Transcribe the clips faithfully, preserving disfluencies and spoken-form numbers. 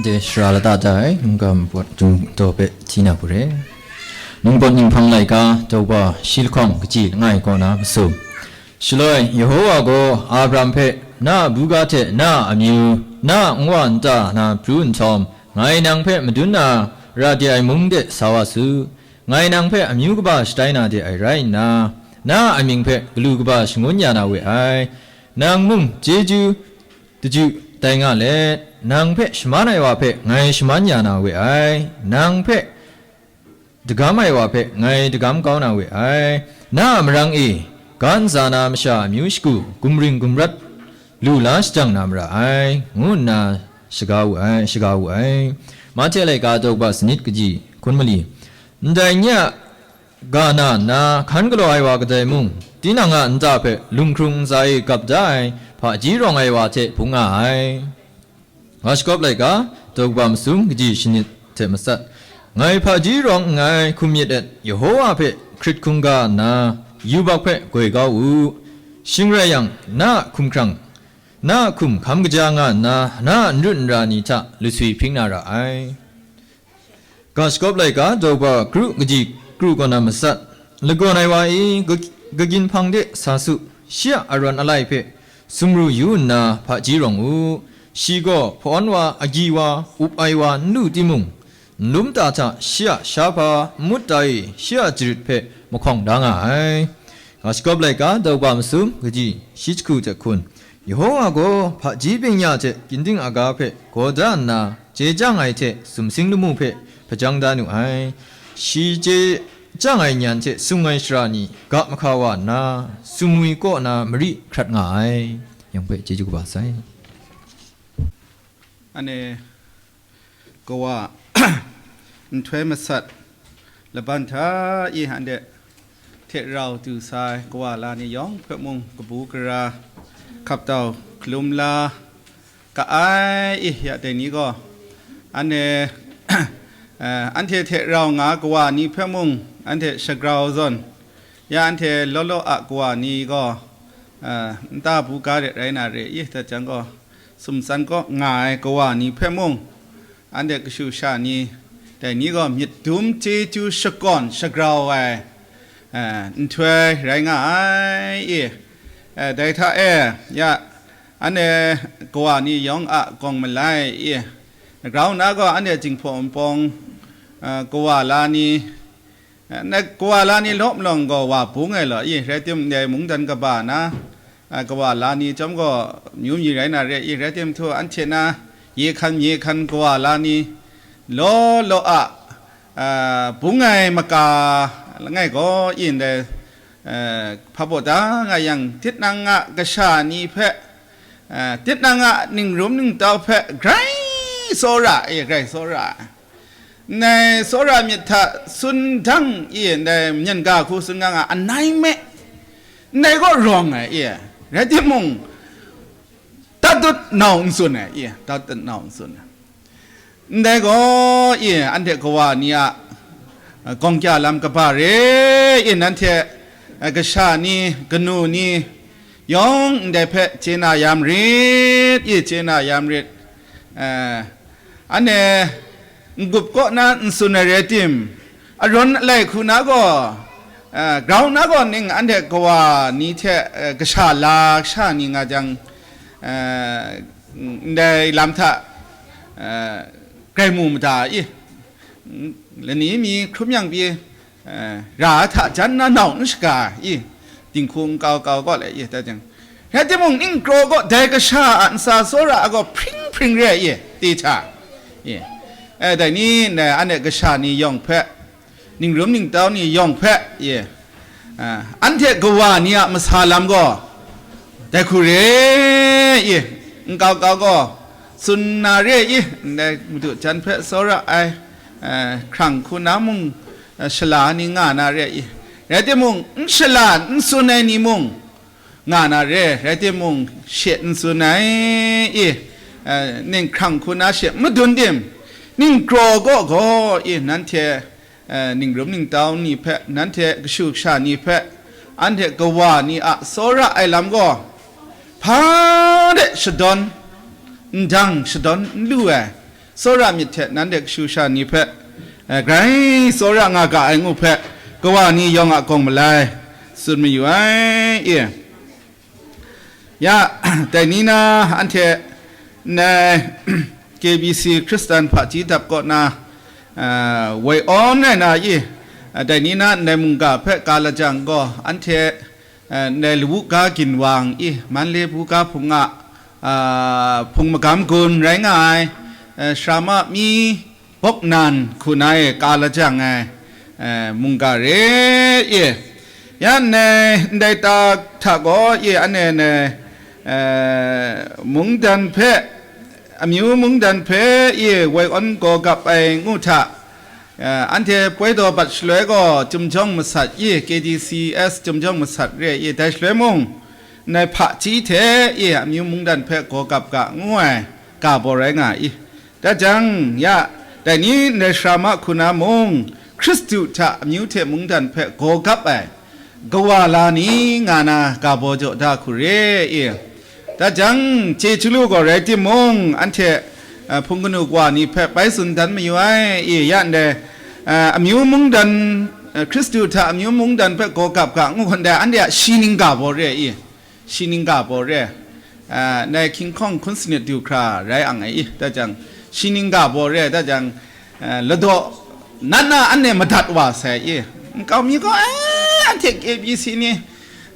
De shara lata da ai, nungga npawt daw hpe hti na hku re. Ningpawt ninghpang laika, daw ba shi lahkawng kaji langai kaw na masum. Shaloi, Yehowa gaw Abraham hpe, "Na a buga hte na a amyu, na a nwa nta na pru nhtawm, ngai nang hpe madun na ra de ai mung de sa wa su. Ngai nang hpe amyu kaba shatai na de ai rai nna, na a mying hpe galu kaba shangun ya na we ai. Nang mung chyeju daju tai nga let, nang hpe shaman ai wa hpe ngai shaman ya na we ai. Nang hpe dagam ai wa hpe ngai dagam kau na we ai. Na a marang e, ga ntsa na masha amyu shagu gumring gumrat lu la shajang na mara ai," ngu nna shaga wu ai, shaga wu ai. Mahte laika daw ba sanit kaji hkun mali. Ndai nye a ga na nna hkan galaw ai wa kadai mung, tinang a nta hpe lunghkrung ntsa e gap da ai hpaji rawng ai wa hte bung nga ai. Nga shakawp laika, daw kaba masum kaji shanit hte matsat. Ngai hpaji rawng nngai hkum myit et, Yehowa hpe hkrit hkungga nna, yubak hpe goi kau u. Shing rai yang, na a hkumhkrang, na a hkum hkam kaja nga nna, na a n rut n ra ni hta luswi hpring na ra ai. Ga shakawp laika, daw kaba kru kaji kru kaw na matsat. Lagawn ai wa e, ga-, gagyin hpang de sa su, shi a arawn alai hpe sumru yu nna hpaji rawng u. Shi gaw hpawn wa, agyi wa, up ai wa n lu timung, nlum ta hta shi a shahpa nmut ta e shi a jarit hpe mahkawng da nga ai. Ga shakawp laika, daw kaba masum kaji shi jahku hte hkun. Yehowa gaw hpaji byeng-ya hte ginding aga hpe gaw da nna, chye chyang ai hte sumsing lamu hpe hpajang da nu ai. Shi chye chyang ai nyan hte sung ai shara ni ga mahka wa nna, sumwi kaw na mari hkrat nga ai. Yang hpe chyeju kaba sai. Ane kawa nhtoi masat laban hta i hande hte rau du sa ai kawa la ni yawng hpe mung kabu gara hkap tau hkalum la ka ai i, ya dai ni gaw, ane, eh, anhte hte rau nga kawa ni hpe mung anhte shagrau zawn, ya anhte law law a kawa ni gaw, eh, nta bu ga de rai na re i, dat jang gaw, sumtsan kaw nga ai kawa ni hpe mung, anhte kashu sha ni, dai ni gaw myit dum chyeju shakawn shagrau ai, eh, nhtoi rai nga ai i, eh, dai hta e, ya, anhte kawa ni yawng a gawng malai i, grau na gaw anhte Jinghpaw Wunpawng, eh, kawa la ni, eh, na kawa la ni law malawng gaw wa bung ai law i, rai timung, ndai mungdan kaba na, a, kawa la ni chyawm gaw, myu myi rai na re i, rai tim htu, anhte na ye hkan, ye hkan kawa la ni, law law a, a, bung ai maka langai gaw, i ndai, a, hpa baw da nga yang, tit nang a kasha ni hpe, a, tit nang a ningrum ningtau hpe grai tsawra, e, grai tsawra. Ndai tsawra myit hta sun dang i, ndai myen ga hku sun nga nga, anai me, ndai gaw rawng ai i, rai timung, tatut nau n tsun ai i, tatut nau n tsun ai. Ndai gaw i, anhte kawa ni a, a, gawng kya lam kaba re i, nanhte, a, kasha ni, kanu ni, yawng ndai hpe chye na ya marit i, chye na ya marit. A, Anhte n-gup kaw na n tsun ai rai tim, arawn alai hku na gaw, eh, grau na gaw ning anhte kawa ni hte, eh, kasha la kasha ni nga jang, eh, ndai lam hta, eh, grai mu mada i, lani mi hkrum yang pyi, eh, ra ai hta jan na nau n shaga i, dinghku n kau kau kaw le i, tai jang, rai timung, ning kraw kaw dai kasha a ntsa tsawra ai gaw hpring hpring re ai i, ti hta i, eh, dai ni ndai anhte kasha ni yawng hpe, ningrum ningtau ni yawng hpe i, eh, anhte kawa ni a masa lam gaw, dai hku re i, n kau kau gaw, tsun na re i, ndai madu jan hpe tsawra ai, eh, hkrang hku na mung, eh, shala ni nga na re i, rai timung, n shala n tsun ai ni mung nga na re, rai timung, she n tsun ai i, eh, ning hkrang hku na she madun tim, ning kraw gaw gaw i, nanhte, eh, ningrum ningtau ni hpe, nanhte kashu kasha ni hpe, anhte kawa ni a tsawra ai lam gaw, hpa de shadawn n dang, shadawn n lu ai, Tsawra myit hte nanhte kashu sha ni hpe, eh, grai tsawra nga ga ai ngu hpe, kawa ni yawng a gawng malai tsun mayu ai, e. Ya, dai ni na anhte ndai K B C Hkristan hpaji dap kaw na, eh, woi awn ai na i, eh, dai ni na ndai mungga hpe ka lajang gaw, anhte, eh, ndai lawu ga ginwang i, Manle buga hpung a, ah, hpung magam gun rai nga ai, eh, Shrama mi Bok nan hku na e ka lajang ai, eh, mungga re, e. Ya ndai, ndai ta hta gaw, e, ane, ne, eh, mungdan hpe, amyu mungdan hpe, e, woi awn gaw gap ai ngu hta, eh, anhte poi daw bat shaloi gaw, Chyum Jawng Masat, e, K D C S Chyum Jawng Masat re, e, dai shaloi mung, ndai hpaji hte, e, amyu mungdan hpe gaw gap ga ngu ai ga baw rai nga i. Da jang, ya, dai ni ndai Shrama hku na mung, Hkristu hta amyu hte mungdan hpe gaw gap ai, kawa la ni nga na ga baw jaw da hku re, e. Da jang, chye chyalu gaw rai timung, anhte, eh, hpung kanu kawa ni hpe bai tsun dan mayu ai, e, ya ndai, eh, amyu mungdan, eh, Hkristu hta amyu mungdan hpe gaw gap ga ngu hkan dai, anhte a shi ning ga baw re, e. Shi ning ga baw re, ah, ndai hkying hkawng hkun sanit du hkra rai ang ai i, da jang, shi ning ga baw re, da jang, ah, ladaw nat na anhte madat wa sai i, nkau mi gaw, eh, anhte K B C ni,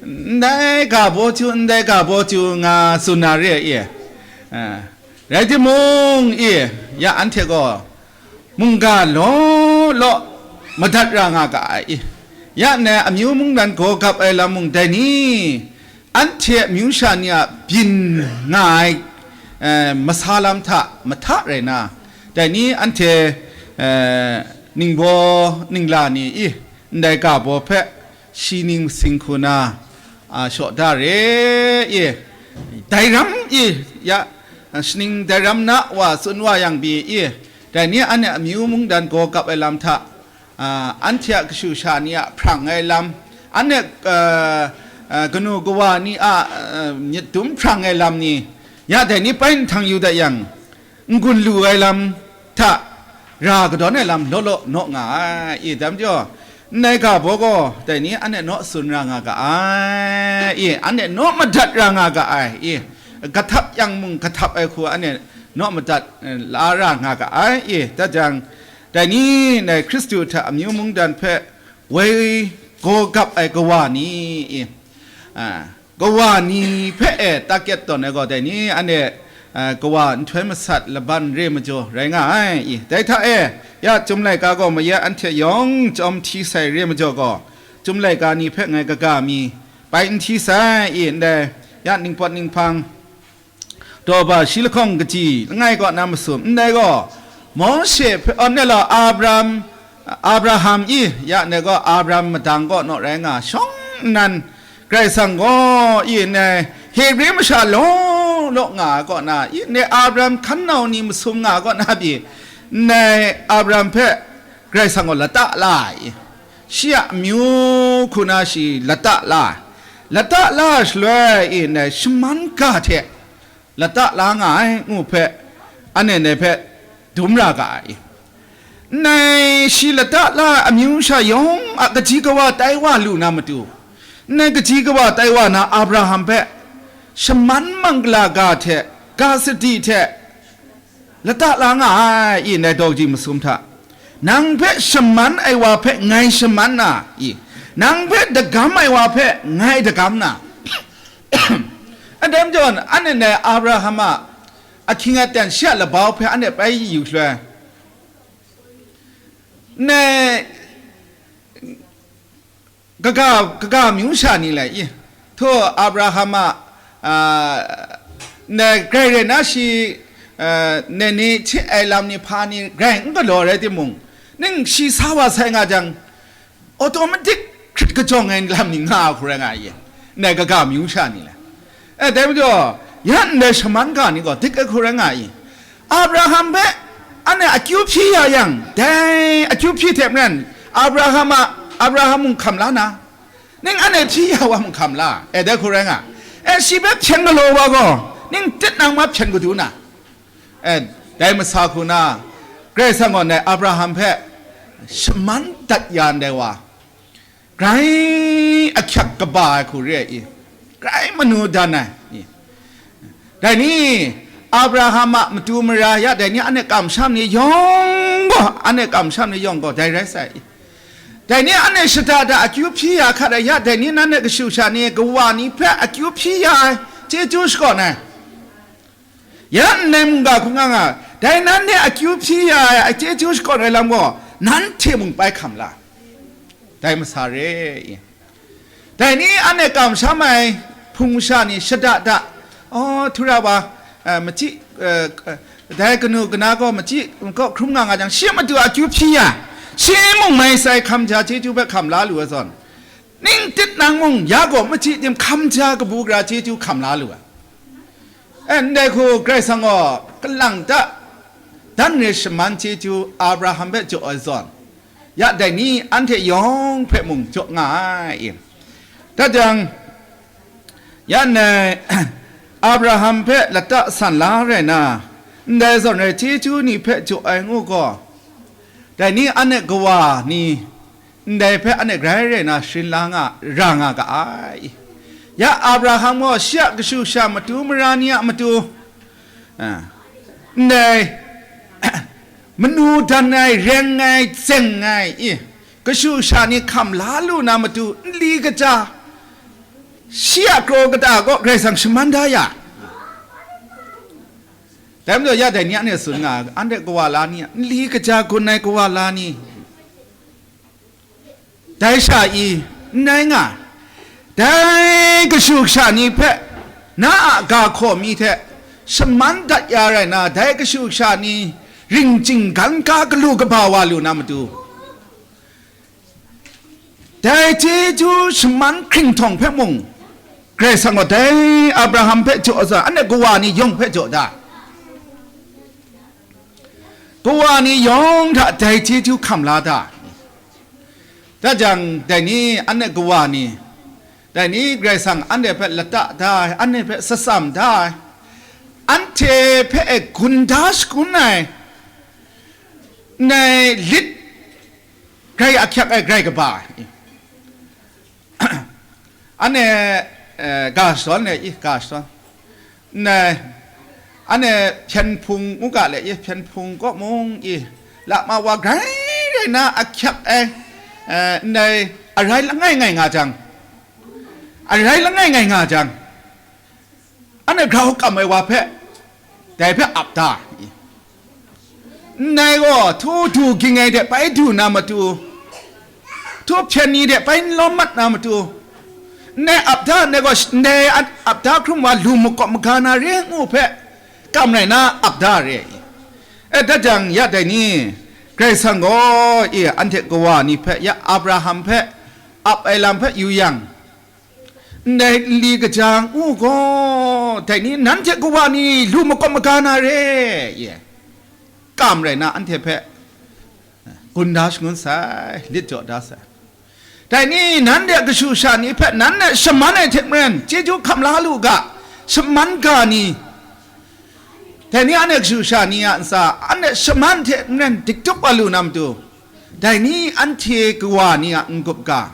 ndai ga baw chyu, ndai ga baw chyu nga tsun na re i, ah, rai timung i, ya anhte gaw, mungga law law madat ra nga ga ai i, ya ndai amyu mungdan gaw gap ai lam mung dai ni, anhte amyu sha ni a byin nga ai, eh, masa lam hta mahta rai na, dai ni anhte, eh, ningbaw ningla ni i, ndai ga baw hpe shi ning masing hku na, a, shaw da re, e, dai ram i, ya, a, shaning dai ram na wa tsun wa yang pyi i, dai ni anhte amyu mungdan gaw gap ai lam hta, a, anhte a kashu sha ni a hprang ai lam, anhte, a, a, kanu kawa ni a, a, myit dum hprang ai lam ni, ya dai ni bai nhtang yu dat yang, n-gun lu ai lam hta ra kadawn ai lam law law naw nga ai, e, dai majaw, ndai ga baw gaw dai ni anhte naw tsun ra nga ga ai, e, anhte naw madat ra nga ga ai, e, kahtap yang mung kahtap ai hku anhte naw madat, eh, la ra nga ga ai, e, da jang, dai ni ndai Hkristu hta amyu mungdan hpe woi gaw gap ai kawa ni, e, a, kawa ni hpe e target tawn ai gaw dai ni, anhte, a, kawa nhtoi masat laban re majaw rai nga ai i. Dai hta e, ya Chyum laika gaw mayat anhte yawng chyawm hti sai re majaw gaw, Chyum laika ni hpe ngai kaga mi bai n hti sai i, ndai, ya ningpawt ninghpang, daw ba shi lahkawng kaji langai kaw na masum, ndai gaw, Mawshe hpe, aw, ne law, Abraham, Abraham i, ya ndai gaw Abraham madang kaw naw rai nga, shawng nnan, Karai Kasang gaw, i, ndai Hebre masha law law nga ai kaw na, i, ndai Abraham hkan nau ni masum nga ai kaw na pyi, ndai Abraham hpe Karai Kasang gaw lata la ai, i, shi a amyu hku na shi lata la ai, lata la ai shaloi, i, ndai shaman ga hte, lata la nga ai ngu hpe, anhte ndai hpe dum ra ga ai. Ndai shi lata la ai amyu sha yawng a kaji kawa tai wa lu na matu, ndai kaji kawa tai wa na Abraham hpe shaman manggala ga hte, ga sadi hte lata la nga ai, i, ndai daw kaji masum hta. Nang hpe shaman ai wa hpe ngai shaman na, i, nang hpe dagam ai wa hpe ngai dagam na, Adai majaw, anhte ndai Abraham a ahkying aten shi a labau hpe anhte bai yu shaloi, ndai kaga, kaga myu sha ni lai i, hto Abraham a, a, ndai grai rai na shi, a, ndai ni hte ai lam ni hpa ni grai n galaw rai timung, ning shi sa wa sai nga jang, automatic hkrit kajawng ai lam ni nga hku rai nga ai, ndai kaga myu sha ni le. E, dai majaw, ya ndai shaman ga ni gaw dik ai hku rai nga ai. Abraham hpe anhte akyu hpyi ya yang, dai akyu hpyi hte maren, Abraham a, Abraham mung hkam la na, ning anhte hpyi ya wa mung hkam la, e, dai hku rai nga. E, shi hpe hpyen galaw wa gaw, ning tit nang ma hpyen kadu na. E, Dai masa hku na, Karai Kasang gaw ndai Abraham hpe shaman dat ya ndai wa, grai ahkyak kaba ai hku re ai i, grai manu dan ai i. Dai ni, Abraham a matu mara ya dai ni, anhte kamsham ni yawng gaw, anhte kamsham ni yawng gaw dai rai sai i. Dai ni anhte shada da akyu hpyi ya hkat ai ya, dai ni nanhte kashu sha ni, kawa ni hpe akyu hpyi ya ai chyeju shakawn ai. Ya ndai mungga hku nga nga, dai nanhte akyu hpyi ya ai chyeju shakawn ai lam gaw, nanhte mung bai hkam la, dai masa re i. Dai ni anhte kamsham ai hpung masha ni shada da, aw, htura wa, eh, machyi, eh, eh, dai kanu kana gaw machyi kaw hkrum nga nga jang, shi a matu akyu hpyi ya, shi mung mai sai hkam ja chyeju hpe hkam la lu ai zawn, ning tit nang mung ya gaw machyi tim hkam ja kabu gara chyeju hkam la lu ai. E, ndai hku Karai Kasang gaw kalang ta, dan re shaman chyeju Abraham hpe jaw ai zawn, ya dai ni anhte yawng hpe mung jaw nga ai i. Tat jang, ya ndai Abraham hpe lata san la rai na, ndai zawn rai chyeju ni hpe jaw ai ngu gaw, dai ni anhte kawa ni, ndai hpe anhte grai rai na sharin la nga, ra nga ga ai. Ya Abraham gaw shi a kashu sha matu mara ni a matu, a, ndai manu dan ai, reng ai, tseng ai i, kashu sha ni hkam la lu na matu nli kaja, shi a kraw kata kaw Karai Kasang shaman da ya. Dai majaw ya dai ni anhte tsun nga, anhte kawa la ni, nli kaja gun ai kawa la ni, dai sha i, n rai nga, dai kashu kasha ni hpe na a ga hkaw mi hte shaman dat ya rai na, dai kashu kasha ni ring chinggan ga galu kaba wa lu na matu, dai chyeju shaman hkringhtawng hpe mung, Karai Kasang gaw dai Abraham hpe jaw ai zawn, anhte kawa ni yawng hpe jaw da. Kawa ni yawng hta dai chyeju hkam la da. Da jang, dai ni anhte kawa ni, dai ni Karai Kasang anhte hpe lata da ai, anhte hpe satsam da ai, anhte hpe e gun da shagun ai, ndai lit grai ahkyak ai grai kaba ai. Anhte, eh, ga shadawn le i, ga shadawn. Ndai, anhte hpyen hpung u ga le i, hpyen hpung kaw mung i, lama wa grai rai na ahkyak ai, eh, ndai arai langai ngai nga jang, arai langai ngai nga jang, anhte grau kam ai wa hpe, dai hpe ap da. Ndai gaw htu du ging ai de bai du na matu, htu hpyen ni de bai n lawm mat na matu, ndai ap da, ndai gaw, ndai ap da hkrum wa lu makawp maga na re ngu hpe, kam rai na ap da re. E, dat jang, ya dai ni, Karai Kasang gaw, e, anhte kawa ni hpe, ya Abraham hpe ap ai lam hpe yu yang, ndai nli kaja ngu gaw, dai ni nanhte kawa ni lu makawp maga na re, ye, kam rai na anhte hpe gun da shangun sai, lit jaw da sai. Dai ni nanhte a kashu sha ni hpe nanhte shaman ai hte maren, chyeju hkam la lu ga, shaman ga ni, dai ni anhte kashu sha ni a ntsa, anhte shaman hte maren diktup wa lu na matu, dai ni anhte kawa ni a n-gup ga,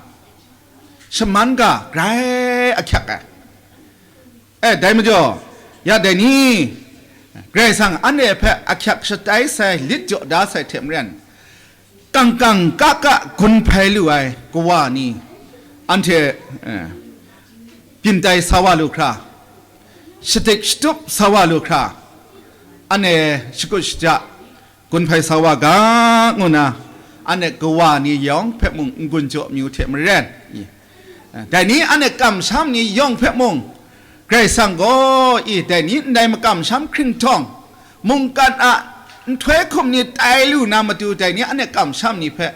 shaman ga grai ahkyak ai. E, dai majaw, ya dai ni, Karai Kasang anhte hpe ahkyak shatai sai, lit jaw da sai hte maren, kangkang kaka gun hpai lu ai kawa ni, anhte, eh, byin tai sa wa lu hkra, shadik shatup sa wa lu hkra, anhte shakut shaja, gun hpai sa wa ga, ngu na, anhte kawa ni yawng hpe mung n-gun jaw myu hte maren, i, dai ni anhte kamsham ni yawng hpe mung, Karai Kasang gaw, i, dai ni ndai makamsham hkringhtawn, mungkan a nhtoi hkum ni tai lu na matu, dai ni anhte kamsham ni hpe,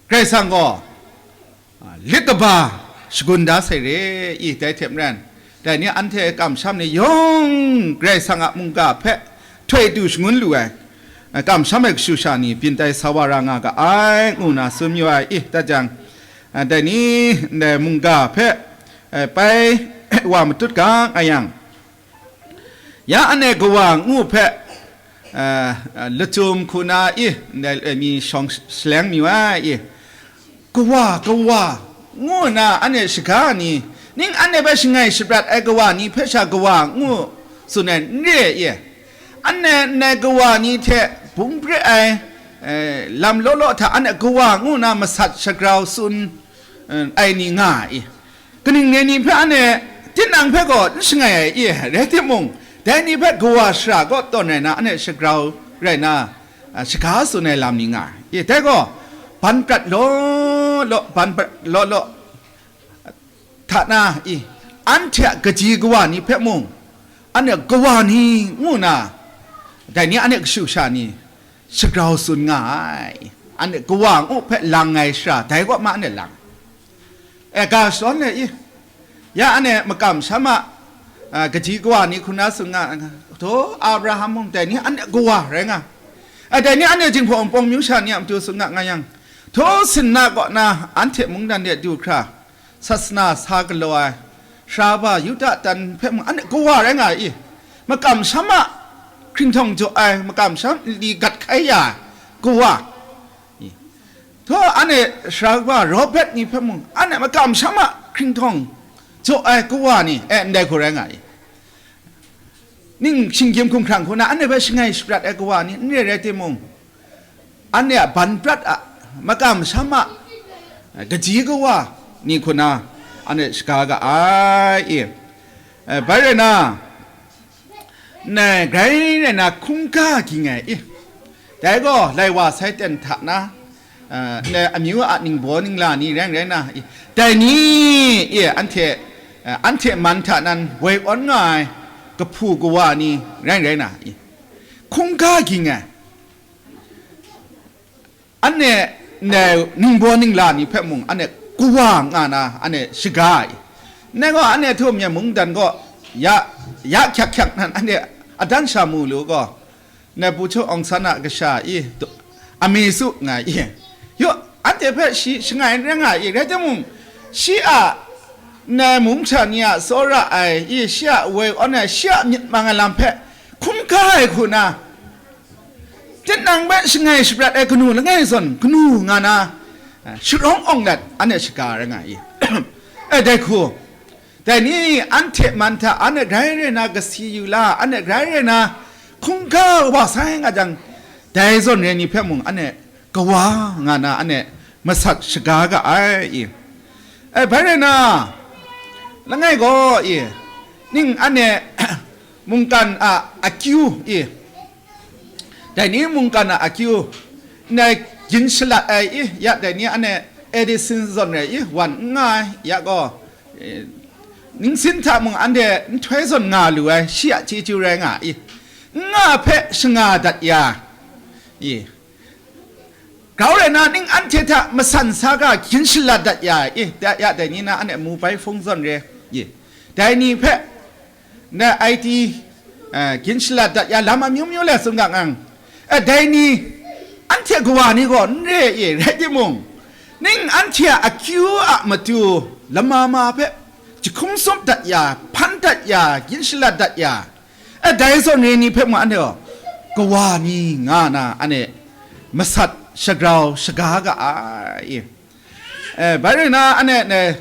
Karai Kasang gaw, a, lit kaba shagun da sai re i, dai hte maren, dai ni anhte kamsham ni yawng Karai Kasang a mungga hpe htoi du shangun lu ai, a, kamsham ai kashu sha ni byin tai sa wa ra nga ga ai, ngu na tsun mayu ai i, dat jang, a, dai ni ndai mungga hpe, a, bai wa matut ga nga yang, Ya anhte kawa ngu hpe, eh, lachyum hku na i, ndai loi mi shawng shaleng mi wa i, kawa, kawa, ngu nna anhte shaga ni, ning anhte hpe shangai shaprat ai kawa ni hpe sha kawa ngu tsun ai n re i, anhte ndai kawa ni hte bung pre ai, eh, lam law law hta anhte kawa ngu nna masat shagrau tsun, eh, ai ni nga ai i, kaning rai ni hpe anhte tinang hpe gaw n shangai ai i, rai timung, dai ni hpe kawa shara kaw tawn rai na, anhte shagrau rai na, a, shaga tsun ai lam ni nga ai. I, dai gaw, ban prat law law, ban prat law law hta na, i, anhte a kaji kawa ni hpe mung, anhte kawa ni ngu na, dai ni anhte kashu sha ni, shagrau tsun nga ai. Anhte kawa ngu hpe lang ai shara, dai kaw ma anhte lang. E, ga shawn le i, ya anhte makam sham a, a, kaji kawa ni hkun na tsun nga, htaw Abraham mung dai ni anhte kawa rai nga, a, dai ni anhte jinghpaw Wunpawng myu sha ni a matu tsun nga nga yang, htaw sinna kaw na anhte mungdan de du hkra, sasana sa galaw ai, sara ba Yuda tan hpe mung anhte kawa rai nga ai i, makam sham a hkringhtawng jaw ai, makam sham nli gat hkai ya ai kawa, i, htaw anhte sara ba Robert ni hpe mung, anhte makam sham a hkringhtawng jaw ai kawa ni, e, ndai hku rai nga i. Ning shinggyim hkumhkrang hku na anhte hpe shangai shaprat ai kawa ni n re rai timung, anhte a ban prat a, makam sham a, kaji kawa ni hku na anhte shaga ga ai i. E, bai rai na, ndai grai rai na hkungga ging ai i, dai gaw lai wa sai ten hta na, a, ndai amyu a ningbaw ningla ni rai rai na, i, dai ni, i, anhte, a, anhte man hta nan woi awn nga ai kahpu kawa ni rai rai na, i, hkungga ging ai, anhte ndai ningbaw ningla ni hpe mung anhte kawa nga na anhte shaga ai. Ndai gaw anhte htum yen mungdan gaw ya, ya hkyak hkyak nan anhte adan sha mu lu gaw, Nai Pu Cho Aung San a kasha i, a mi su nga i, yaw, anhte hpe shi shangai n rai nga i, rai timung, shi a nai mung hta ni a tsawra ai i, shi a woi awn ai, shi a myit mang ai lam hpe hkungga ai hku na, tinang hpe shangai shaprat ai kanu langai zawn kanu nga na, sharawng awng dat anhte shaga rai nga i. E, dai hku, dai ni anhte man hta anhte grai rai na kasi yu la, anhte grai rai na hkungga wa sai nga jang, dai zawn re ni hpe mung anhte kawa nga na anhte masat shaga ga ai i. E, bai rai na, langai gaw i, ning anhte mungkan a akyu i, dai ni mungkan a akyu, ndai gyin shalat ai i, ya dai ni anhte Edison zawn rai i, wan n nga ai, ya gaw, e, ningsin hta mung anhte nhtoi zawn nga lu ai, shi a chyeju rai nga i, n nga hpe shanga dat ya i, grau rai na ning anhte hta masan sa ga gyin shalat dat ya i, da, ya dai ni na anhte mobile phone zawn re i, dai ni hpe, ndai I T, eh, gyin shalat dat ya lam amyu myu le tsun ga ngang. Eh, dai ni, anhte kawa ni gaw n re i, rai timung, ning anhte a akyu a matu lama ma hpe jahkum sum dat ya, hpan dat ya, gyin shalat dat ya, eh, dai zawn re ni hpe mung anhte gaw kawa ni nga na anhte masat shagrau shaga ga ai. Eh, bai rai na, anhte,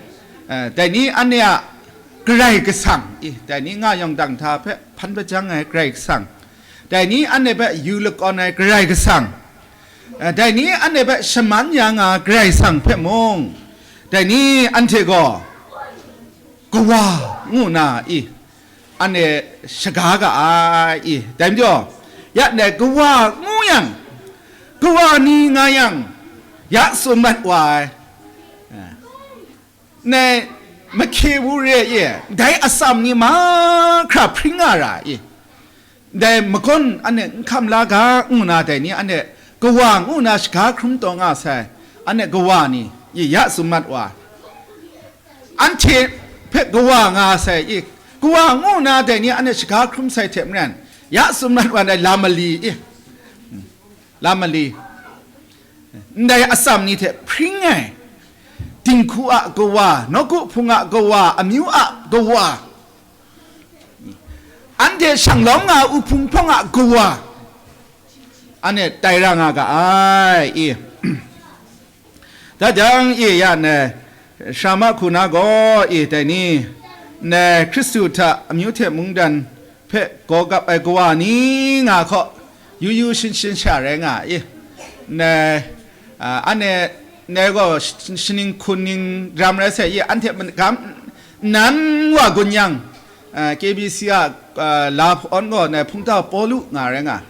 eh, dai ni anhte a Karai Kasang, i, dai ni nga yawng dang hta hpe hpan bajang ai Karai Kasang, dai ni anhte hpe yu lakawn ai Karai Kasang, eh, dai ni anhte hpe shaman ya nga Karai Kasang hpe mung, dai ni anhte gaw kawa ngu na i, anhte shaga ga ai i, dai majaw, ya ndai kawa ngu yang, kawa ni nga yang, ya tsun mat wa ai, ndai mahkye wu re i, dai atsam ni mahkra hpring nga ra i, dai magawn anhte n hkam la ga ngu na dai ni anhte kawa ngu na shaga hkrum taw nga sai, anhte kawa ni i ya tsun mat wa, anhte hpe kawa nga sai i, kawa ngu na dai ni anhte shaga hkrum sai hte maren, ya tsun mat wa ndai lam mali i, lam mali, ndai atsam ni hte hpring ai, dinghku a kawa, nawku hpung a kawa, amyu a kawa, anhte shang lawm nga ai uhpung hpawng a kawa, anhte tai ra nga ga ai, i. Da jang, i, ya ndai, Sara Mahku na gaw, i, dai ni, ndai Hkristu hta amyu hte mungdan hpe gaw gap ai kawa ni nga hkaw, yu yu shin shin sha rai nga ai, i. Ndai, a, anhte, ndai gaw sh-, shaning hkuning ram rai sai, i, anhte magam nan wa gun yang, a, K B C a, a, la hpawn gaw ndai hpungtau Pawlu nga rai nga.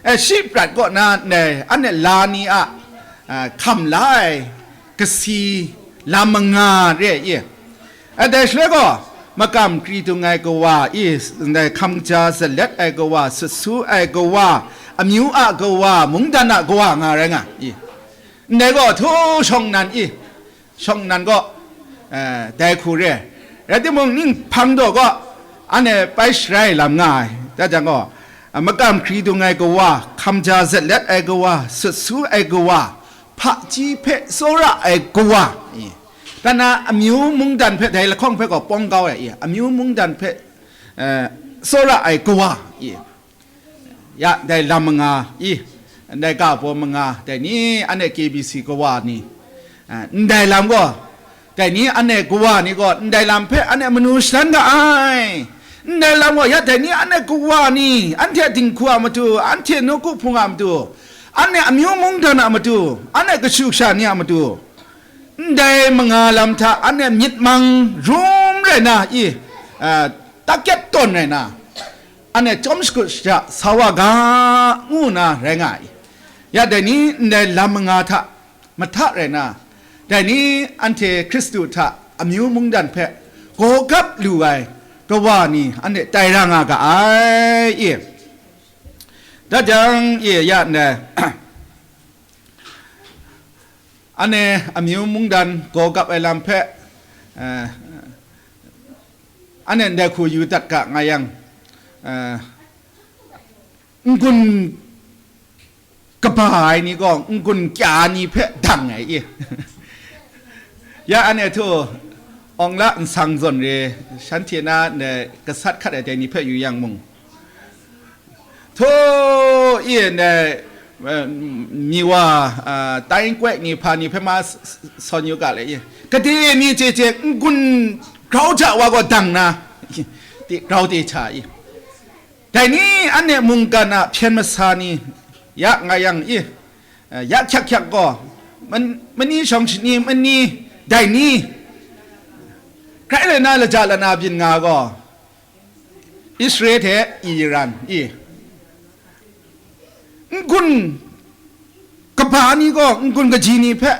E, shi prat kaw na ndai, anhte la ni a, a, hkam la ai kasi lam manga re ai, i. A, dai shaloi gaw, makam kri dung ai kawa, i, ndai hkam ja zalet ai kawa, sut su ai kawa, amyu a kawa, mungdan a kawa nga rai nga, i. Ndai gaw htu shawng nnan, i, shawng nnan gaw, eh, dai hku re. Rai timung, ning hpang daw gaw, anhte pai sharai lam nga ai. Da jang gaw, a, makam hkri dung ai kawa, hkam ja zalet ai kawa, sut su ai kawa, hpaji hpe tsawra ai kawa, i, dan na amyu mungdan hpe dai lahkawng hpe gaw pawng kau ai, i, amyu mungdan hpe, eh, tsawra ai kawa, i, ya, dai lam manga, i, ndai ga baw manga, dai ni anhte K B C kawa ni, eh, ndai lam gaw, dai ni anhte kawa ni gaw, ndai lam hpe anhte manu shadan ga ai. Ndai lam gaw, ya, dai ni anhte kawa ni, anhte dinghku a matu, anhte nawku hpung a matu, anhte amyu mungdan a matu, anhte kashu kasha ni a matu, ndai manga lam hta anhte myit mang rum rai na, i, a, takyet tawn rai na, anhte chyawm shakut shaja sa wa ga, ngu nna rai nga ai. Ya, dai ni ndai lam manga hta mahta rai na, dai ni anhte Hkristu hta amyu mungdan hpe gaw gap lu ai kawa ni anhte tai ra nga ga ai, i. Da jang, i, ya ndai, anhte amyu mungdan gaw gap ai lam hpe, eh, anhte ndai hku yu dat ga nga yang, eh, n-gun kaba ai ni gaw n-gun kya ni hpe dang ai, i. Ya, anhte htu, awng la nsang zawn re, shanhte na ndai gasat hkat ai dai ni hpe yu yang mung, htu, i, ndai, eh, mi wa, ah, tai kwai ni hpa ni hpe ma s-, s-, sawn yu ga le, i. Gade ni chye chye n-gun grau ja wa gaw dang na, i, grau de cha, i. Dai ni anhte mungkan a hpyen masa ni, ya nga yang, i, eh, ya hkyak hkyak gaw, man-, mani shawng shani, mani dai ni, grai le na laja lana byin nga gaw, Israel hte Iran, i, n-gun kaba ni gaw n-gun kaji ni hpe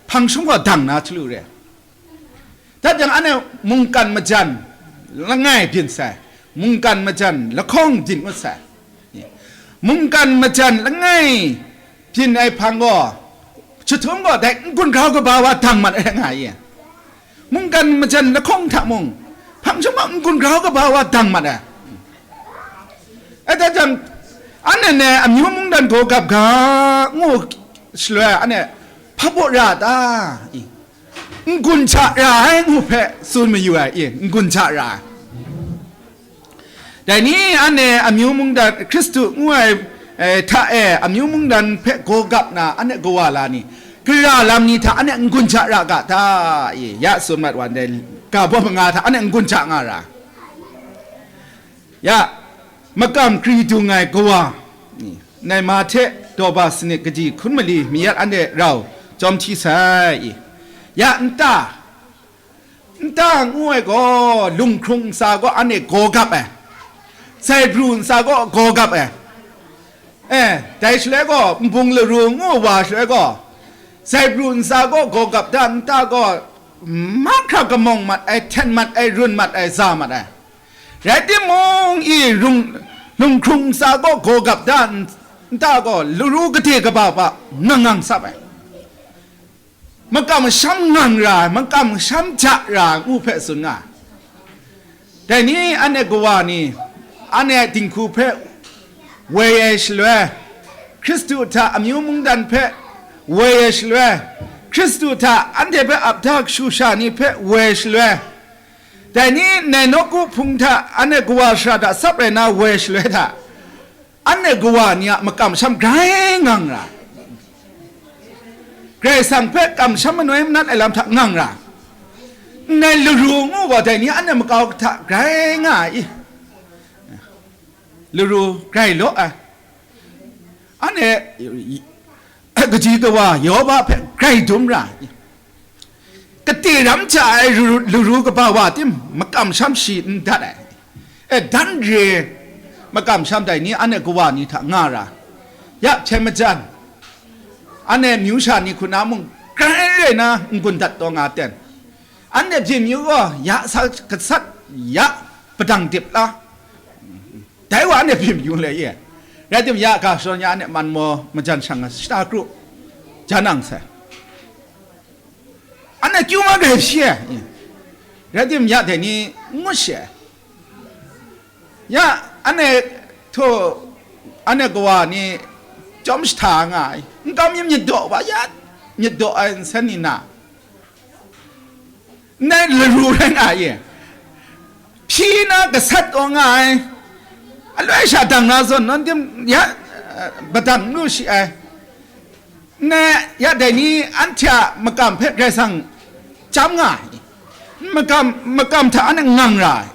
hpang shum gaw dang na hte lu re. Dat jang, anhte mungkan majan langai byin sai, mungkan majan lahkawng byin ngut sai. Mungkan majan langai byin ai hpang gaw, chyahtum gaw dai n-gun grau kaba wa dang mat ai nga ye. Mungkan majan lahkawng hta mung, hpang shum gaw n-gun grau kaba wa dang mat ai. E, dat jang, anhte ne amyu mungdan gaw gap ga, ngu shaloi, anhte hpa baw ra ta? I, n-gun hta ra ai ngu hpe tsun mayu ai, i, n-gun hta ra ai. Dai ni anhte amyu mungdan, Hkristu ngu ai, eh, hta e amyu mungdan hpe gaw gap na anhte kawa la ni, gara lam ni hta anhte n-gun hta ra ga ta? I, ya tsun mat wa ndai, ga baw manga hta anhte n-gun hta nga ra. Ya, makam kri dung ai kawa, nai ma hte dawba sanit kaji hkun mali mayat anhte rau chyawm hti sai, i. Ya, nta, nta ngu ai gaw, lunghkrung ntsa gaw anhte gaw gap ai, zaibru ntsa gaw gaw gap ai. E, dai shaloi gaw, nbung laru ngu wa shaloi gaw, zaibru ntsa gaw gaw gap da, nta gaw mahkra kamawng mat ai, hten mat ai, run mat ai, za mat ai. Rai timung, i, rung, lunghkrung ntsa gaw gaw gap da, n-, nta gaw laru gade kaba hpa ngang ngang sap ai. Makam masham ngang ra ai, makam masham ja ra ai ngu hpe tsun nga ai. Dai ni anhte kawa ni, anhte dinghku hpe woi ai shaloi, Hkristu hta amyu mungdan hpe woi ai shaloi, Hkristu hta anhte hpe ap da kashu sha ni hpe woi ai shaloi, Dai ni ndai nawku hpung hta, anhte kawa sara hta sap rai na woi shaloi hta, anhte kawa ni a makam masham grai ngang ra. Karai Kasang hpe kamsham manoi manat ai lam hta ngang ra. Ndai laru ngu gaw, dai ni anhte makau hta grai nga ai i? Laru grai law ai. Anhte kaji kawa Yehowa hpe grai dum ra. Kate ram hta ai laru, laru kaba wa tim, makam masham shi n dat ai. E, dan re, makam masham dai ni anhte kawa ni hta nga ra. Ya hpyen majan, anhte myu sha ni hku na mung, grai rai na n-gun dat taw nga ten. Anhte byin yu gaw, ya sa gasat, ya padang dip la. Dai wa anhte byin yu le ye. Rai tim, ya ga shadawn ya anhte man maw majan shang shata kru, jan ang sai. Anhte kyu ma grai hpyi ai. Rai tim, ya dai ni n ngut shi ai. Ya, anhte htaw, anhte kawa ni chyawm shahta nga ai. Nkau mi myit daw wa, ya myit daw ai nsen ni na. Ndai laru rai nga ye. Hpyi na gasat taw nga ai. Aloi sha dang na zawn, nawn tim ya, eh, padang n lu shi ai. Ne, ya dai ni anhte a makam hpe Karai Kasang chyam nga ai. Makam, makam hta anhte ngang ra ai.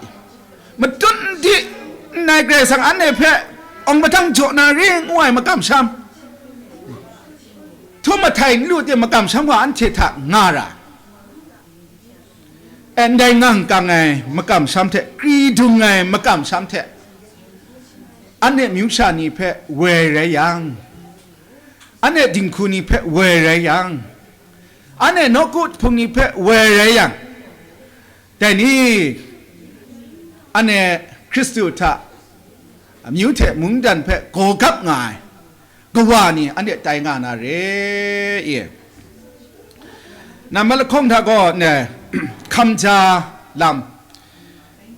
Matut n di, ndai Karai Kasang anhte hpe awng padang jaw na ring ngu ai makam masham. Htum mahtai n lu tim, makam masham gaw anhte hta nga ra. E, ndai ngang kang ai makam masham hte, kri dung ai makam masham hte, anhte myu sha ni hpe woi rai yang, anhte dinghku ni hpe woi rai yang, anhte nawku hpung ni hpe woi rai yang, dai ni anhte Hkristu hta amyu hte mungdan hpe gaw gap nga ai kawa ni anhte tai nga na re i? Nambat lahkawng hta gaw ne, hkamja lam,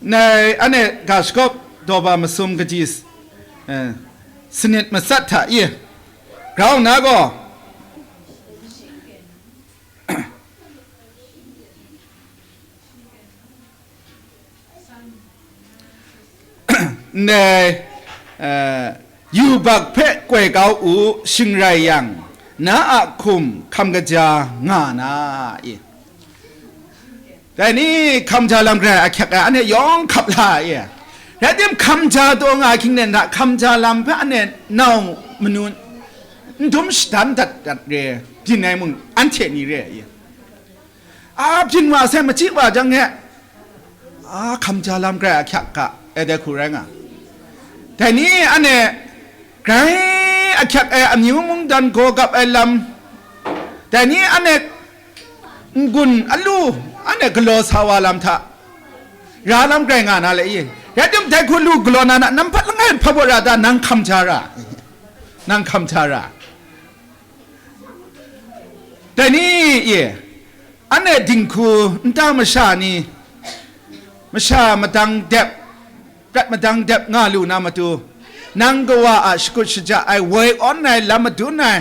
ne, anhte ga shagawp daw ba masum kaji s-, eh, sanit matsat hta i? Grau nna gaw, ndai, eh, yubak hpe koi kau u, shing rai yang, na a hkum hkam kaja nga na i? Dai ni hkamja lam grai ahkyak ai, anhte yawng hkap la ai. Rai tim, hkamja taw nga ai hkying nen hta, hkamja lam hpe anhte nau manu n dum shadan dat dat re, byin ai mung anhte ni re ai. A byin wa sai, machyi wa jang e, a hkamja lam grai ahkyak ga, e dai hku rai nga. Dai ni anhte grai ahkyak ai amyu mungdan gaw gap ai lam, dai ni anhte n-gun alu, anhte galaw sa wa lam hta ra lam grai nga na le i? Rai tim, dai hku lu galaw na na, nambat langai hpa baw ra ta, nang hkamja ra, nang hkamja ra. Dai ni e, anhte dinghku nta masha ni, masha madang dep, prat madang dep nga lu na matu, nang kawa a shakut shaja ai, woi awn ai, lam madun ai,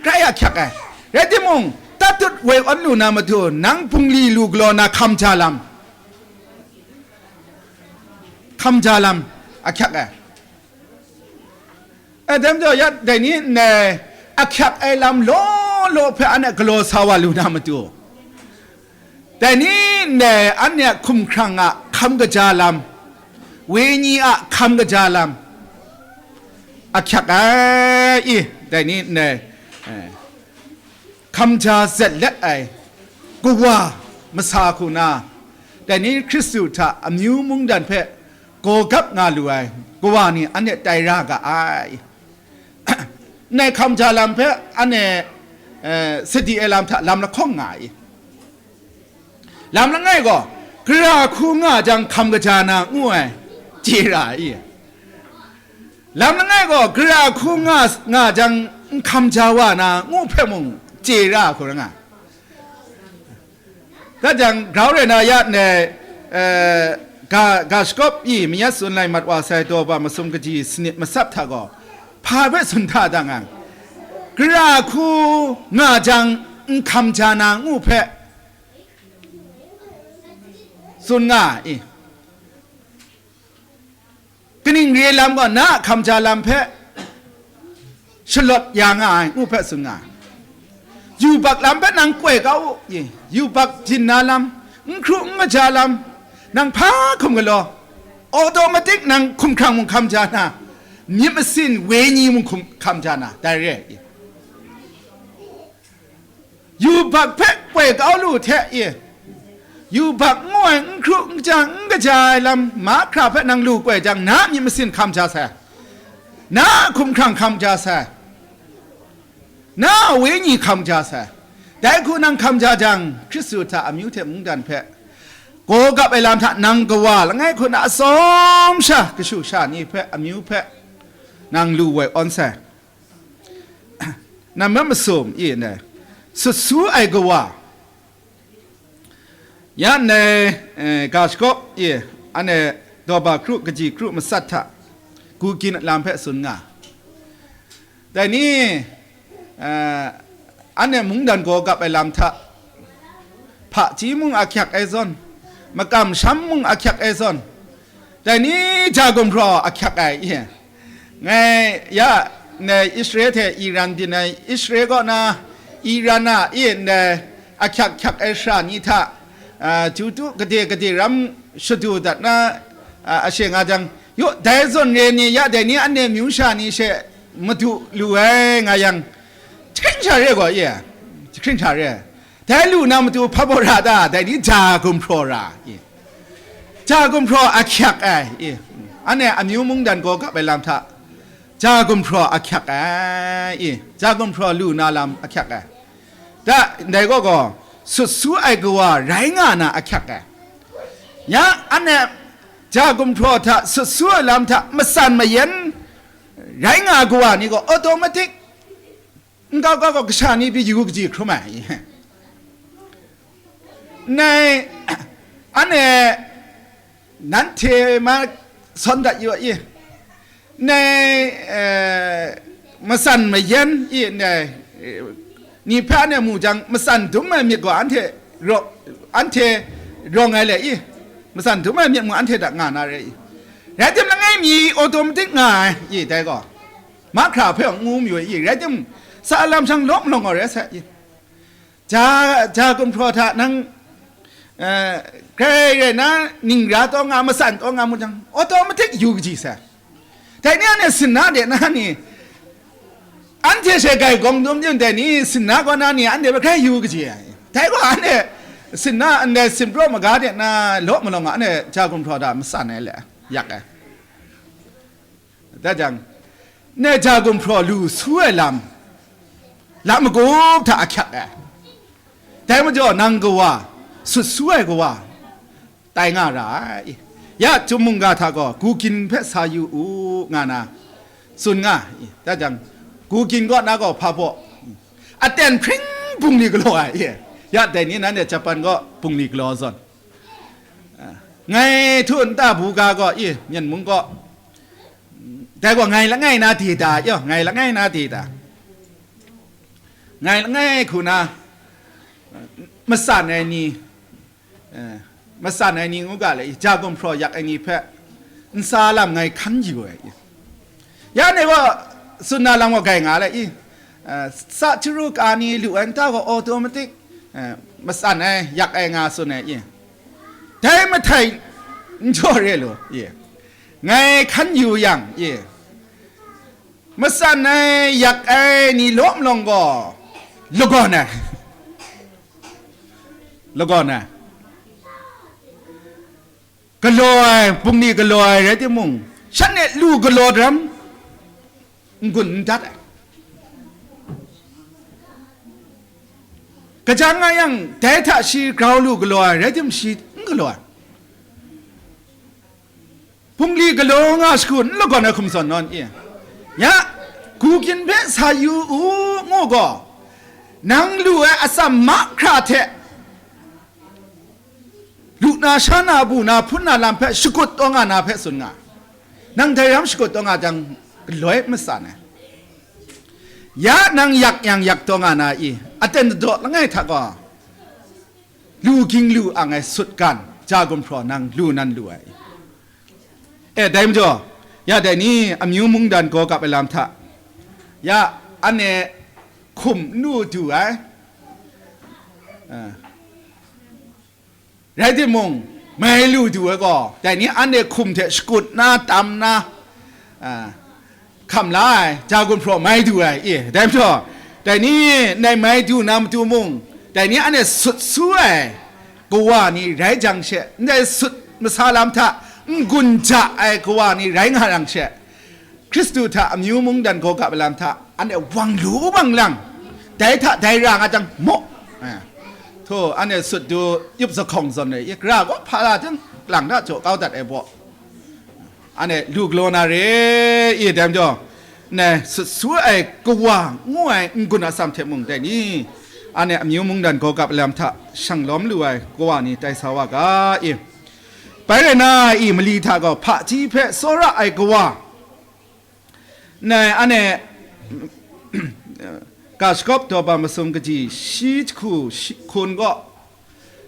grai ahkyak ai. Rai timung, tatut woi awn lu na matu, nang bungli lu galaw na hkamja lam, hkamja lam ahkyak ai. Adam jaw ya, dai ni ndai ahkyak ai lam law law hpe anhte galaw sa wa lu na matu, dai ni ndai anhte a hkumhkrang a hkam kaja lam, wenyi a hkam kaja lam ahkyak ai i? Dai ni ndai, eh, hkamja zet let ai kawa masa hku na, dai ni Hkristu hta amyu mungdan hpe gaw gap nga lu ai kawa ni anhte tai ra ga ai. Ndai hkamja lam hpe anhte, eh, sadi ai lam hta lam lahkawng nga ai. Lam langai gaw, gara hku nga jang hkam kaja na ngu ai, chye ra ai. Lam langai gaw, gara hku nga, nga jang n hkam ja wa na ngu hpe mung chye ra hku rai nga. Ka jang, grau rai na ya ndai, eh, ga, ga shakawp i mayat tsun lai mat wa sai daw ba masum kaji sanit matsat hta gaw, hpa hpe tsun hta dang ang, gara hku nga jang n hkam ja na ngu hpe, tsun nga ai. Kaning re lam gaw na a hkam ja lam hpe shalawt ya nga ai, ngu hpe tsun nga ai. Yubak lam hpe nang koi kau u, ye, yubak byin na lam, n hkru n kaja lam, nang hpa hkum galaw, automatic nang hkumhkrang mung hkam ja na, myit masin wenyi mung hkum hkam ja na, dai re ai. Yubak hpe koi kau lu hte e, yubak ngu ai n hkru n kaja n kaja ai lam mahkra hpe nang lu koi jang, na a myit masin hkam ja sai, na a hkumhkrang hkam ja sai, na a wenyi hkam ja sai. Dai hku nang hkam ja jang, Hkristu hta amyu hte mungdan hpe gaw gap ai lam hta nang kawa langai hku na atsawm sha kashu sha ni hpe amyu hpe nang lu woi awn sai. Nambat masum e ndai, sut su ai kawa, ya ndai, eh, ga shakaw e, anhte daw ba kru kaji kru masat hta, gu gin lam hpe tsun nga. Dai ni, eh, anhte mungdan gaw gap ai lam hta, hpaji mung ahkyak ai zawn, makam sham mung ahkyak ai zawn, dai ni ja gumhpraw ahkyak ai, i. Ngai ya, ndai Israel hte Iran byin ai, Israel kaw na Iran a, i, ndai ahkyak hkyak ai sara ni hta, a, ju tu gade gade ram shadu dat na, a, ashe nga jang, yu, dai zawn re ni, ya, dai ni anhte myu sha ni she madu lu ai nga yang, jahkring sha re gaw, i, jahkring sha re. Dai lu na matu hpa baw ra ta? Dai ni ja gumhpraw ra, i. Ja gumhpraw ahkyak ai, i. Anhte amyu mungdan gaw gap ai lam hta, ja gumhpraw ahkyak ai, i. Ja gumhpraw lu na lam ahkyak ai. Da, ndai gaw gaw, sut su ai kawa rai nga na ahkyak ai. Ya, anhte ja gumhpraw hta sut su ai lam hta matsan mayan rai nga ai kawa ni gaw automatic nkau kau gaw kasha ni pyi yu kaji hkrum ai. Ndai, anhte nanhte ma sawn dat yu ai. Ndai, eh, matsan mayan i, ndai, eh, ni hpe anhte mu jang, matsan dum ai myit gaw anhte raw-, anhte rawng ai le i, matsan dum ai myit mung anhte hta nga na re i. Rai tim, langai mi automatic nga ai i, dai gaw. Mahkra hpe ngu mayu ai i, rai tim, sa lam shang law malawng gaw rai sai i. Ja, ja gumhpraw hta nang, eh, grai rai na, ning ra taw nga, matsan taw nga mu jang, automatic yu kaji sai. Dai ni anhte sinna de na ni, anhte she grai gawng dum yin dai ni, sinna kaw na ni, anhte hpe grai yu kaji ai. Dai gaw anhte sinna ndai sinpraw maga de na, law malawng a, anhte ja gumhpraw hta matsan ai le, yak ai. Da jang, ne ja gumhpraw lu su ai lam, lam magup hta ahkyak ai. Dai majaw nang kawa, sut su ai kawa, tai nga ra ai. Ya, chyum mungga hta gaw, gu gin hpe sa yu u, nga na, tsun nga ai. Da jang, gu gin kaw na gaw hpa baw, aten hpring bungli galaw ai. Ya, dai ni nanhte Japan kaw bungli galaw zawn. Ah, ngai htu nta bu ga gaw, i, Myen mung gaw, dai gaw ngai langai na de da, yaw, ngai langai na de da. Ngai langai hku na, matsan ai ni, eh, matsan ai ni ngu ga le, i, ja gumhpraw yak ai ni hpe, ntsa lam ngai hkan yu ai, i. Ya ni gaw, tsun na lam gaw grai nga le, i, eh, sa chyaru ka ni lu ai nta gaw automatic, eh, matsan ai, yak ai nga tsun ai, i. Dai mahtai n jaw re lu, i. Ngai hkan yu yang, i. Matsan ai, yak ai ni law malawng gaw, lagawn ai. Lagawn ai. Galaw ai, bungli galaw ai rai timung, shanhte lu galaw daram, n-gun n dat ai. Kaja nga yang, dai hta shi grau lu galaw ai, rai tim shi n galaw ai. Bungli galaw nga shagu n lagawn ai hkum zawn nawn e. Ya, gu gin hpe sa yu u, ngu gaw, nang lu ai atsam mahkra hte, lu na, sha na, bu na, hpun na lam hpe shakut taw nga na hpe tsun nga. Nang dai ram shakut taw nga jang, galoi matsan ai. Ya nang yak yang yak taw nga na i, aten dadaw langai hta gaw, lu ging lu ang ai sutgan, ja gumhpraw nang lu nan lu ai. E, dai majaw, ya dai ni amyu mungdan gaw kap ai lam hta, ya, anhte hkum n lu du ai. A, rai timung, mai lu du ai gaw, dai ni anhte hkum hte shakut na, tam na, a, hkam la ai, ja gumhpraw mai du ai, e, dai majaw, dai ni ndai mai du na matu mung, dai ni anhte sut su ai kawa ni rai jang she, ndai sut masa lam hta n-gun ja ai kawa ni rai nga yang she, Hkristu hta amyu mungdan gaw kap ai lam hta, anhte wang lu wang lang, dai hta dai ra nga jang maw? Eh, hto, anhte sut du yup zahkawng zawn ai, i, gara gaw hpa la jang lang da jaw kau dat ai baw, anhte lu galaw na re, i, dai majaw, ndai sut su ai kawa ngu ai n-gun atsam hte mung dai ni, anhte amyu mungdan gaw kap ai lam hta shang lawm lu ai kawa ni tai sa wa ga, i. Bai rai na, i, mali hta gaw hpaji hpe tsawra ai kawa, ndai anhte ga shagawp daw ba masum kaji shi jahku shi hkun gaw,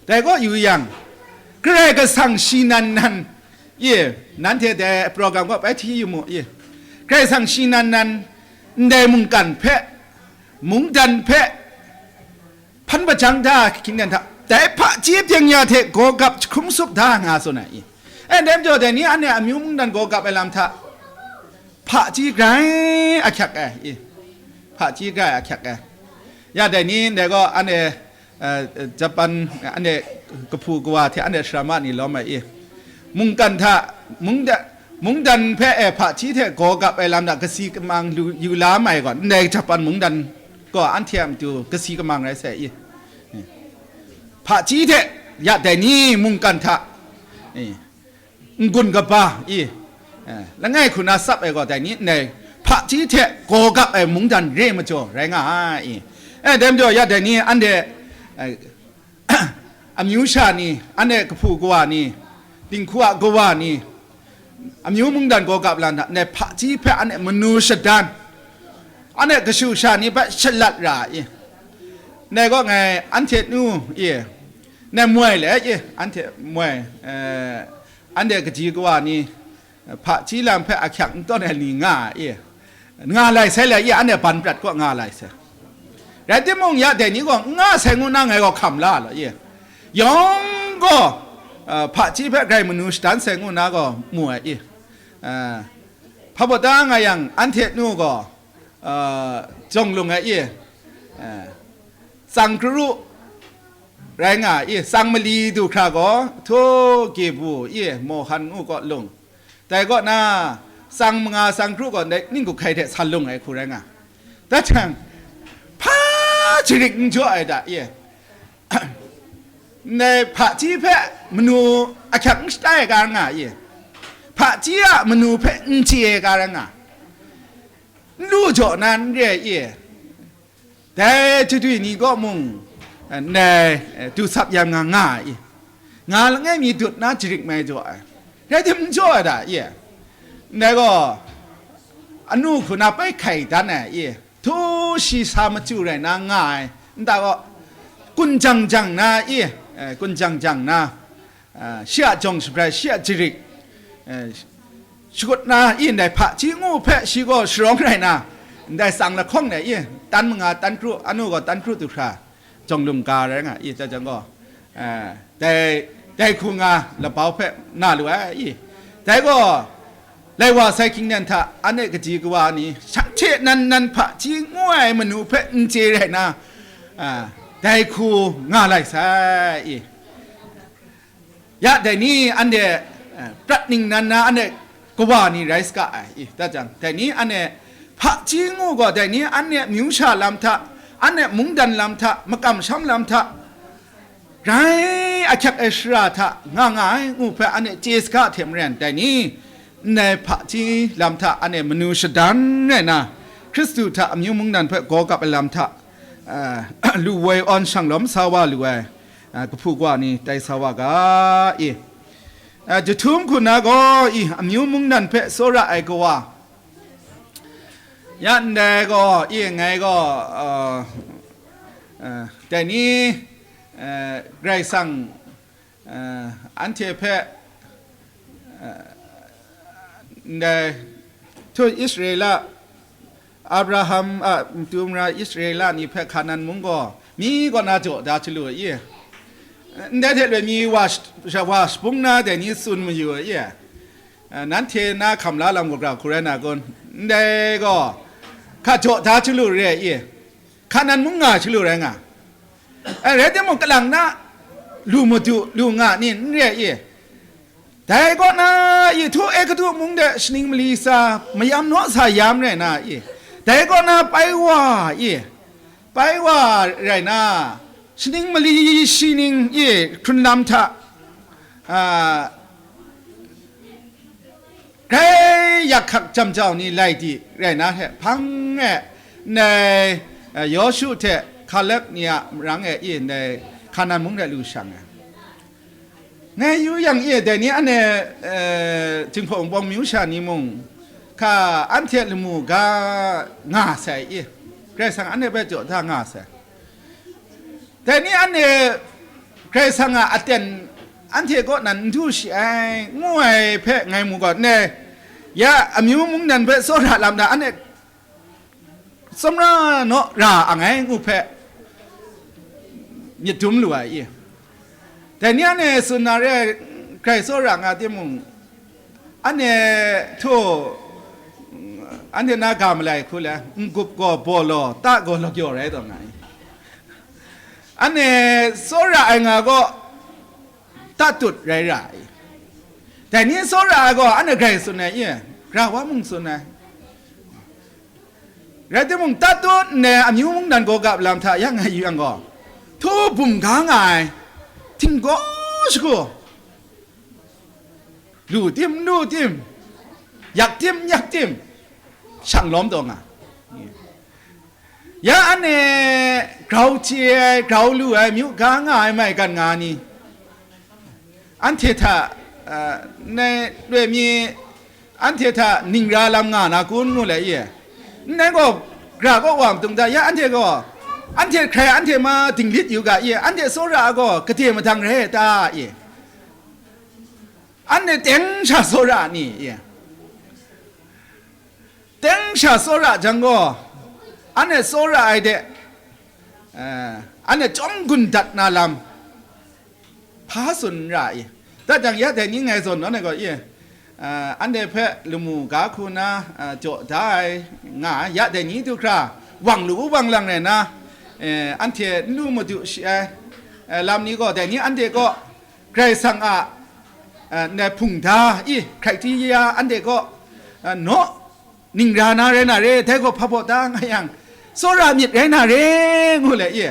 dai kaw yu yang, Karai Kasang shi nan nan, ye, nanhte dai program kaw bai hti yu mu, ye, Karai Kasang shi nan nan, ndai mungkan hpe, mungdan hpe, hpan bajang da, hkying dan hta, dai hpaji byeng ya hte gaw gap jahkrum sup da nga tsun ai, i. E, dai majaw dai ni anhte amyu mungdan gaw gap ai lam hta, hpaji grai ahkyak ai, i. Hpaji grai ahkyak ai. Ya dai ni ndai gaw anhte, eh, Japan, anhte kahpu kawa hte anhte sharama ni lawm ai, i. Mungkan hta, mungdan, mungdan hpe, e, hpaji hte gaw gap ai lam hta kasi kamang lu, yu la mai gaw, ndai Japan mungdan gaw anhte a matu kasi kamang rai sai, i. Hpaji hte ya dai ni mungkan hta, i, n-gun kaba, i, eh, langai hku na tsap ai gaw dai ni ndai hpaji hte gaw gap ai mungdan re majaw rai nga ai, i. Eh, dai majaw ya dai ni anhte, eh, amyu sha ni, anhte kahpu kawa ni, dinghku a kawa ni, amyu mungdan gaw gap lan hta, ndai hpaji hpe anhte manu shadan, anhte kashu sha ni hpe shalat ra ai, i. Ndai kaw ngai anhte nu, i, ndai moi le, i, anhte moi, eh, anhte kaji kawa ni, hpaji lam hpe ahkyak n tawn ai ni nga ai, i. Nga lai sai le, i, anhte ban prat kaw nga lai sai. Rai timung, ya dai ni gaw n nga sai ngu na ngai gaw hkam la law, i. Yawng gaw, eh, hpaji hpe grai manu shadan sai ngu na gaw mu ai, i. Eh, hpa baw ta nga yang, anhte nu gaw, eh, jawng lung ai, i. Eh, tsang kru rai nga ai, i. Tsang mali du hkra gaw, hto, gebu, i, mawhan ngu kaw lung. Dai kaw na, tsang manga tsang kru gaw ndai ninggup hkai hte sa lung ai hku rai nga. Dat jang, hpa jarit n jaw ai da, i. Ndai hpaji hpe manu ahkyak n shatai ai ga rai nga, i. Hpaji a manu hpe n chye ai ga rai nga. N lu jaw na n re ai, i. Dai chadwi ni kaw mung, eh, ndai, eh, du sap yang nga nga ai, i. Nga langai mi dut na jarit mai jaw ai. Rai tim n jaw ai da, i. Ndai gaw, anu hku na bai hkai dan ai, i. Htu shi sa machyu rai na nga ai, nta gaw, kun jang jang na, i, eh, kun jang jang na, ah, shi a jawng shabrai, shi a jarit, eh, shakut na, i, ndai hpaji ngu hpe shi gaw sharawng rai na, ndai tsang lahkawng de, i, tan manga tan kru, anu gaw tan kru du hkra, jawng lung ga rai nga, i, dai jang gaw, eh, dai, dai hku nga labau hpe na lu ai, i, dai gaw, lai wa sai hkying dan hta, anhte kaji kawa ni, shanhte nan nan hpaji ngu ai manu hpe n chye rai na, ah, dai hku nga lai sai, i. Ya dai ni anhte, eh, prat ningnan na anhte kawa ni rai saga ai, i, dat jang, dai ni anhte hpaji ngu gaw, dai ni anhte amyu sha lam hta, anhte mungdan lam hta, makam sham lam hta, grai ahkyak ai shara hta nga nga ai ngu hpe anhte chye saga hte maren, dai ni, ndai hpaji lam hta anhte manu shadan rai na, Hkristu hta amyu mungdan hpe gaw kap ai lam hta, eh, lu woi awn shang lawm sa wa lu ai, eh, kahpu kawa ni tai sa wa ga, i. Eh, jahtum hku na gaw, i, amyu mungdan hpe tsawra ai kawa, ya ndai gaw, i, ngai gaw, eh, eh, dai ni, eh, Karai Kasang, eh, anhte hpe, eh, ndai htu Israela, Abraham a matu mara Israela ni hpe Hkanan mung gaw mi kaw na jaw da chyalu ai i? Ndai hte loi mi wa sh-, wa shapung na dai ni tsun mayu ai i? Eh, nanhte na hkam la lam kaw gra hku rai na kun? Ndai gaw hka jaw da chyalu re ai i? Hkanan mung nga chyalu rai nga. Eh, rai timung, kalang na lu madu, lu nga ni n re i? Dai kaw na i, htu Egutu mung de shaning mali sa, mayam naw sa yam rai na i? Dai kaw na pai wa i? Pai wa rai na, shaning mali shi ning i hkrun lam hta, a, grai yak hkak jam jau ni lai di rai na hte hpang e, ndai, eh, Yawshu hte Hkalep ni a marang e i ndai Hkanan mung de lu shang ai. Ngai yu yang i, dai ni anhte, eh, Jinghpaw Wunpawng myu sha ni mung, hka anhte lamu ga nga sai i, Karai Kasang anhte hpe jaw da nga sai. Dai ni anhte Karai Kasang a aten anhte kaw nan n du shi ai, ngu ai hpe ngai mu gaw, ndai ya amyu mungdan hpe tsawra lam da, anhte tsawmra naw ra a ngai ngu hpe myit dum lu ai i? Dai ni anhte tsun na re ai, grai tsawra nga timung, anhte htu, anhte na ga malai hku le, n-gup gaw baw law, ta gaw lagyaw rai taw nga i? Anhte tsawra ai nga gaw, tatut rai ra ai. Dai ni tsawra ai gaw, anhte grai tsun ai i? Gara wa mung tsun ai. Rai timung, tatut ndai amyu mungdan gaw gap lam hta ya ngai yu yang gaw, htu bum ga nga ai, htinggaw shagu, lu tim, n lu tim, yak tim, n yak tim, shang lawm taw nga. Ya anhte grau chye ai, grau lu ai, myu ga nga ai maigan nga ni, anhte hta, a, ndai loi mi, anhte hta ningra lam nga na kun, ngu le i? Ndai gaw, gara kaw wa matung hta, ya anhte gaw, anhte hkrai anhte ma dinglit yu ga i? Anhte tsawra ai gaw gade madang rai ta i? Anhte teng sha tsawra ni i? Teng sha tsawra jang gaw, anhte tsawra ai de, eh, anhte chyawm gun dat na lam hpa tsun n ra i? Dat jang, ya dai ni ngai zawn nawn ai gaw i, eh, anhte hpe lamu ga hku na, eh, jaw da ai nga ai, ya dai ni du hkra wang lu wang lang rai na, eh, anhte n lu madu shi ai, eh, lam ni gaw, dai ni anhte kaw Karai Kasang a, eh, ndai hpungda i, criteria anhte kaw, eh, naw ningra na rai na re, dai gaw hpa baw ta nga yang, tsawra myit rai na re, ngu le i?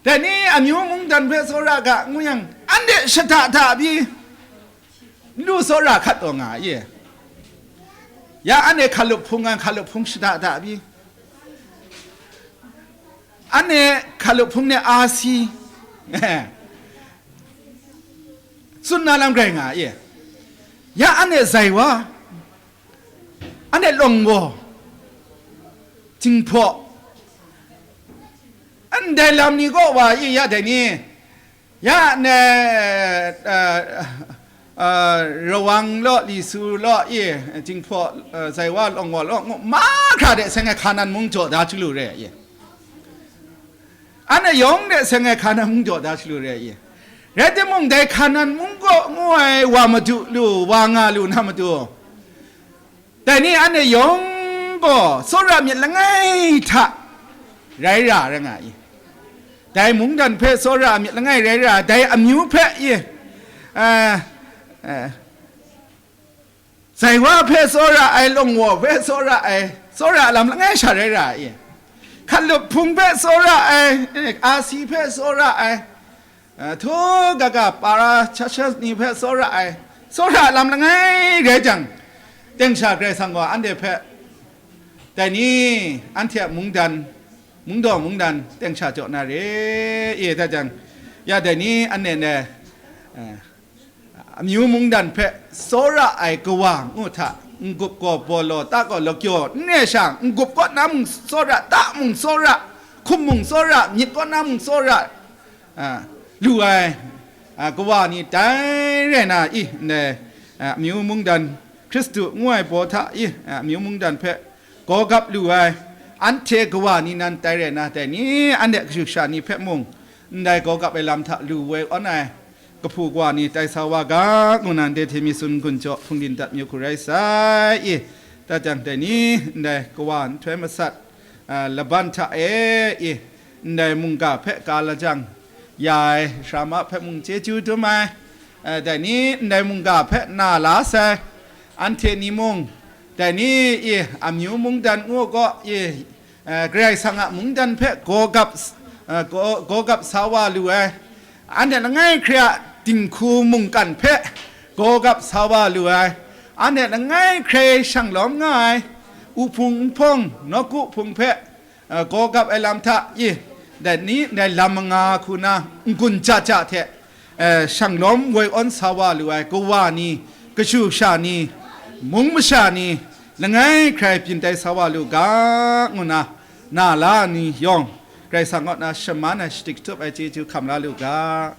Dai ni amyu mungdan hpe tsawra ga, ngu yang, anhte shada da pyi, n lu tsawra hkat taw nga i? Ya anhte hkalup hpung an hkalup hpung shada da pyi, anhte hkalup hpung ne a si, tsun na lam grai nga i? Ya anhte zai wa, anhte lawng gaw, Jinghpaw, ndai lam ni kaw wa i? Ya dai ni, ya ne, eh, eh, Rawang law, Li Su law i, Jinghpaw, eh, zai wa lawng gaw law, ngu mahkra de seng ai Hkanan mung jaw da chyalu re i? Anhte yawng de seng ai Hkanan mung jaw da chyalu re i? Rai timung, dai Hkanan mung kaw ngu ai wa madu lu, wa nga lu na matu, dai ni anhte yawng gaw tsawra myit langai hta rai ra, rai nga i? Dai mungdan hpe tsawra myit langai rai ra, dai amyu hpe i, eh, eh, zai wa hpe tsawra ai, lawng gaw hpe tsawra ai, tsawra lam langai sha rai ra i? Hkalup hpung hpe tsawra ai, eh, a si hpe tsawra ai, eh, htu kaga para churches ni hpe tsawra ai, tsawra lam langai rai jang, teng sha Karai Kasang gaw anhte hpe, dai ni, anhte a mungdan, mungdaw mungdan teng sha jaw na re i? Dat jang, ya dai ni, anhte ne, eh, amyu mungdan hpe tsawra ai kawa ngu hta, n-gup gaw baw law, ta gaw lagyaw n re shang, n-gup kaw na mung tsawra, ta mung tsawra, hkum mung tsawra, myit kaw na mung tsawra, a, lu ai, A, kawa ni tai rai na i, ndai, a, amyu mungdan, Hkristu ngu ai baw hta i, a, amyu mungdan hpe gaw gap lu ai, anhte kawa ni nan tai rai na, dai ni anhte kashu kasha ni hpe mung, ndai gaw gap ai lam hta lu woi awn ai kahpu kawa ni tai sa wa ga, ngu nan de hte mi tsun gun jaw hpung din dat myu hku rai sai i, dat jang dai ni ndai kawa nhtoi masat, a, laban hta e i, ndai mungga hpe ka lajang ya ai sara ma hpe mung chyeju dum ai, a, dai ni ndai mungga hpe na la sai, anhte ni mung, dai ni i amyu mungdan ngu gaw i, a, Karai Kasang a mungdan hpe gaw gap, a, gaw, gaw gap sa wa lu ai, anhte langai hkre a dinghku mungkan hpe gaw gap sa wa lu ai, anhte langai hkre shanglawm nga ai, uhpung nhpawng nawku hpung hpe, a, gaw gap ai lam hta i, dai ni ndai lam manga hku na n-gun ja ja hte, a, shanglawm woi awn sa wa lu ai kawa ni, kashu kasha ni, mung masha ni, langai hkrai byin tai sa wa lu ga, ngu na, na la ni yawng, Karai Kasang kaw na shaman ai shadik shatup ai chyeju hkam la lu ga.